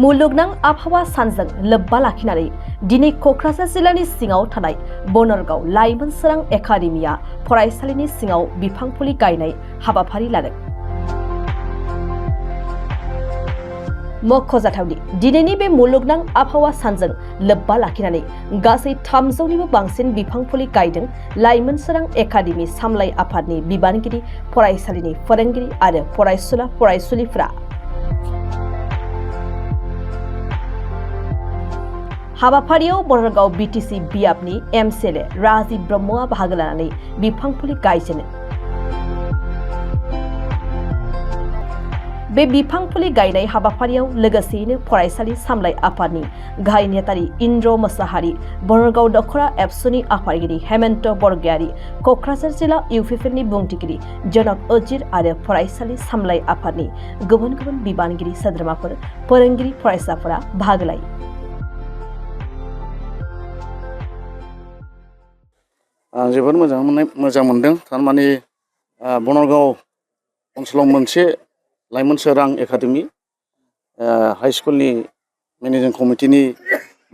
मुलुगनां आबहावा सानजों लोब्बा लाखिनानै दिनै कक्राझार जिल्लानि सिङाव थानाय बनरगाव लाइमोन सोरां एकाडेमिया फरायसालिनि सिङाव बिफां फुलि गायनाय हाबाफारि लादों। मख'जाथावदि दिनैनि बे मुलुगनां आबहावा सानजों लोब्बा लाखिनानै गासै 300निबो बांसिन बिफां फुलि गायदों लाइमोन सोरां एकाडेमि सामलाय आफादनि बिबानगिरि, फरायसालिनि फोरोंगिरि आरो फरायसुला फरायसुलिफोरा। हाबाफारियाव बनरगाव बिटिसि बियाबनि एमसिएलए राजीव ब्रह्मआ बाहागो लानानै बिफां फुलि गायजेनो। बे बिफां फुलि गायनाय हाबाफारियाव लोगोसेयैनो फरायसालि सामलाय आफादनि गाहाय नेतारि इन्द्र मोसाहारि, बनरगाव दखरा एबसुनि आफादगिरि हेमन्त बरगयारी, कक्राझार जिल्ला इउपिपिएलनि बुंथिगिरि जनक अजिर आरो फरायसालि सामलाय आफादनि गुबुन गुबुन बिबानगिरि सोद्रोमाफोर, फोरोंगिरि, फरायसाफोरा बाहागो लायो। आं जोबोद मोजां मोनदों। थारमाने बनरगाव ओनसोलाव मोनसे लाइमोन सोरां एकाडेमि हाई स्कुलनि मेनेजिं कमिटिनि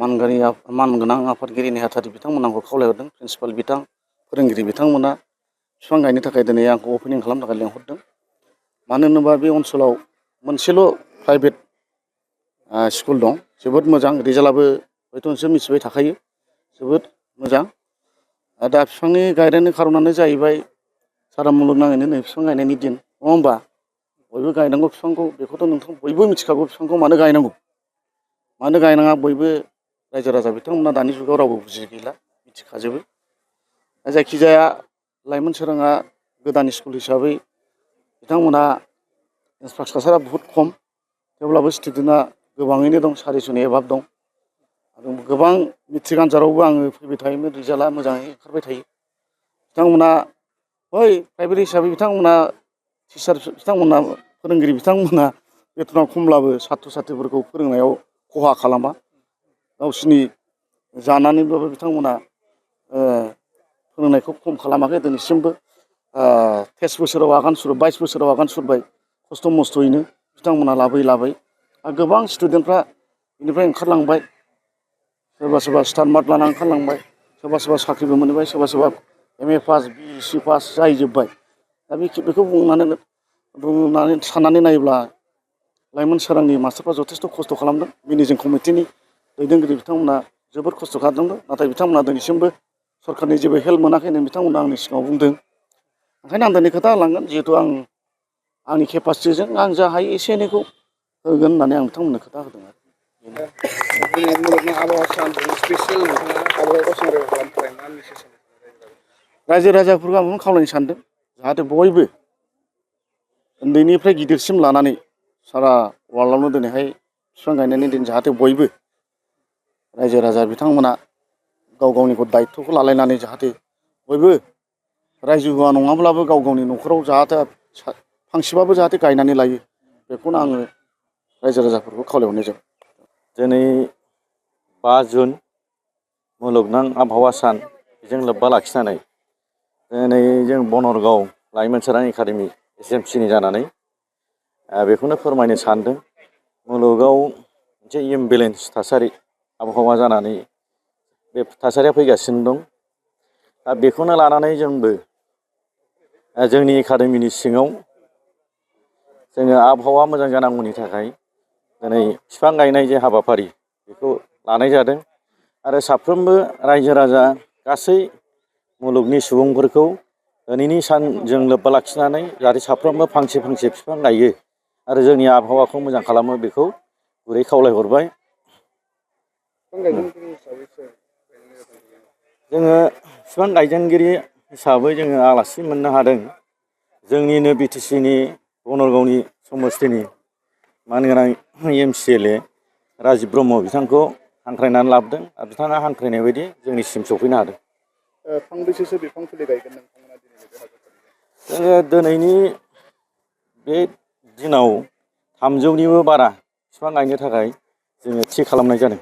मानगोनां आफादगिरि नेहाथारि बिथांमोनखौ खावलायहरदों। प्रिन्सिपाल बिथां, फोरोंगिरि बिथांमोना बिफां गायनो थाखाय दिनै आंखौ अपेनिं खालामनो थाखाय लेंहरदों। मानो होनोबा बे ओनसोलाव मोनसेल' प्राइभेट स्कुल दं, जोबोद मोजां। रिजाल्टआबो हयथ' नोंसोर मिथिबाय थाखायो, जोबोद मोजां। दा बिफांनि गायनायनि खारनानो जाहैबाय सारा मुलुगनाङैनो नै बिफां गायनायनि दिन, नङा होमबा? बयबो गायनांगौ बिफांखौ, बेखौथ' नोंथां बयबो मिथिखागौ। बिफांखौ मानो गायनांगौ, मानो गायनाङा, बयबो रायजो राजा बिथांमोना दानि जुगाव रावबो बुजि गैला, मिथिखाजोबो। जायखिजाया लाइमोन सोराङा गोदान स्कुल हिसाबै बिथांमोनहा इनफ्रास्ट्राकचारा बहुद खम, थेवब्लाबो स्टुडेन्टआ गोबाङैनो दं, 400नि एबाब दं। आरो गोबां मेट्रिक आनजादावबो आङो फैबाय थायोमोन, रिजाल्टआ मोजाङै ओंखारबाय थायो। बिथांमोना बै प्राइभेट हिसाबै बिथांमोना टिचार बिथांमोना फोरोंगिरि बिथांमोना बेथना खमब्लाबो साथ्र' साथ्रिफोरखौ फोरोंनायाव खहा खालामा। गावसिनि जानानैब्लाबो बिथांमोना फोरोंनायखौ खम खालामाखै दिनैसिमबो। 23 बोसोराव आगान सुरो, 22 बोसोराव आगान सुरबाय, खस्थ' मस्थ'यैनो बिथांमोना लाबोयै आरो गोबां स्टुडेन्टफ्रा बेनिफ्राय ओंखारलांबाय। सोरबा सोरबा स्टार मार्क लानानै ओंखारलांबाय, सोरबा सोरबा साख्रिबो मोनबाय, सोरबा सोरबा MA पास, BSc पास जाहैजोब्बाय। दा बेखौ बुंनानै साननानै नायोब्ला लाइमोन सोरांनि मास्टारफ्रा जथेस्थ' खस्थ' खालामदों। मेनेजिं कमिटिनि दैदेनगिरि बिथांमोना जोबोद खस्थ' खालामदों, नाथाय बिथांमोना दिनैसिमबो सरकारनि जेबो हेल्प मोनाखै होननानै बिथांमोना आंनि सिगाङाव बुंदों। ओंखायनो आं दिनै खोथा होलांगोन, जिहेथु आं आंनि केपासिटिजों आं जा हायो एसे एनैखौ होगोन होननानै आं बिथांमोननो खोथा होदों आरो। रायजो राजाफोरखौ आं खावलायनो सानदों, जाहाथे बयबो उन्दैनिफ्राय गिदिरसिम लानानै सारा वार्ल्डआवनो दिनैहाय बिफां गायनायनि दिन, जाहाथे बयबो रायजो राजा बिथांमोना गाव गावनिखौ दायित्वखौ लालायनानै जाहाथे बयबो रायजो हुआ नङाब्लाबो गाव गावनि न'खराव जाहाथे फांसेबाबो जाहाथे गायनानै लायो, बेखौनो आङो रायजो राजाफोरखौ खावलायहरनाय जाबाय। दिनै 5 जुन मुलुगनां आबहावा सान, बेजों लोब्बा लाखिनानै दिनै जों बनरगाव लाइमोन सोरां एकाडेमि SMCनि जानानै बेखौनो फोरमायनो सानदों। मुलुगाव मोनसे इमबेलेन्स थासारि आबहावा जानानै बे थासारिया फैगासिनो दं। दा बेखौनो लानानै जोंबो जोंनि एकाडेमिनि सिङाव जोङो आबहावा मोजां जानांगौनि थाखाय दिनै बिफां गायनाय जे हाबाफारि बेखौ लानाय जादों। आरो साफ्रोमबो रायजो राजा, गासै मुलुगनि सुबुंफोरखौ दिनैनि सानजों लोब्बा लाखिनानै जाहाथे साफ्रोमबो फांसे फांसे बिफां गायो आरो जोंनि आबहावाखौ मोजां खालामो, बेखौ गुरै खावलायहरबाय। जोङो बिफां गायजेनगिरि हिसाबै जोङो आलासि मोननो हादों। जोंनिनो BTCनि बनरगावनि समस्थिनि मानगोनां MCLA राजिब ब्रह्म बिथांखौ हांख्रायनानै लाबोदों आरो बिथाङा हांख्रायनाय बायदि जोंनिसिम सफैनो हादों। फांबेसेसो बिफां फुलि गायगोन नोंथांमोना जोङो दिनैनि बे दिनाव 300निबो बारा बिफां गायनो थाखाय जोङो थि खालामनाय जादों।